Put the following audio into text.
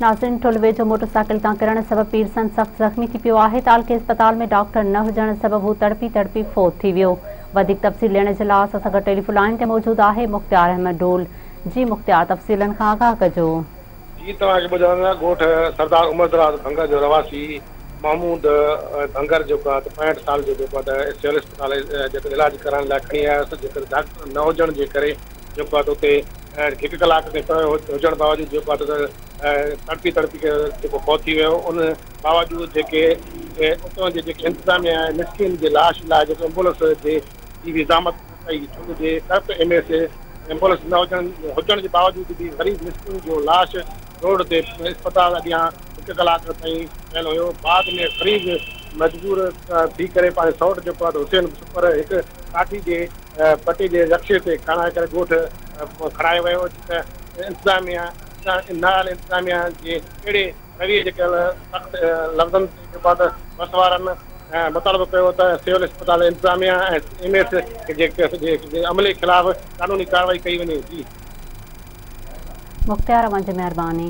ناظرين ٺل ويجهو موٽرسائيڪل تان ڪرڻ سبب پيرسن سخت زخمي ٿي پيو آهي. تعلقي اسپتال ۾ ڊاڪٽر نه هجڻ سبب هو تڙپي تڙپي فوت ٿي ويو. وڌيڪ تفصيل ڏيڻ جي لاء اسان سان گڏ ٽيليفون لائين تي موجود آهي مختيار احمد ڍول. جي مختيار تفصيلن کان آگاهه ڪجو. جي توهان کي ٻڌايان ته ڳوٺ سردار عمر دراز ڀنگر جو رهواسي محمود ڀنگر جيڪو آهي ته 65 سال جو جيڪو آهي ته سول اسپتال جيڪو علاج ڪرائڻ لاء کڻي آيس جيڪو ڊاڪٽر نه هجڻ جي ڪري جيڪو آهي ته اتي هڪ ڪلاڪ تائين پيو هجڻ باوجود جيڪو آهي ته تڙپي تڙپي ڪري جيڪو فوت ٿي ويو ان باوجود جيڪي اتان جي جيڪي انتظاميا آهي مسڪين جي لاش لاء جيڪو ايمبولنس جي جي وزامت نه ڪئي ڇو جي ڪرپٽ ايم ايس ايمبولنس نه هجڻ هجڻ جي باوجود به غريب مسڪين جو لاش روڊ تي اسپتال اڳيان هڪ ڪلاڪ تائين پيل هيو بعد ۾ غريب مجبور ٿي ڪري پنهنجي سئوٽ جيڪو آهي ته حسين سپر هڪ ڪاٺي جي پٽي جي رڪشي تي کڻائي ڪري ڳوٺ کڻايو ويو ته انتظاميا نااهل انتظاميا جي اهڙي رويي جي ڪيل سخت لفظن تي جيڪو آهي ته وس وارن مطالبو ڪيو ته سول اسپتال انتظاميا ۽ ايم ايس جي عملي خلاف قانوني ڪارروائي ڪئي وڃي جي. مختيار اوهان جي مهرباني.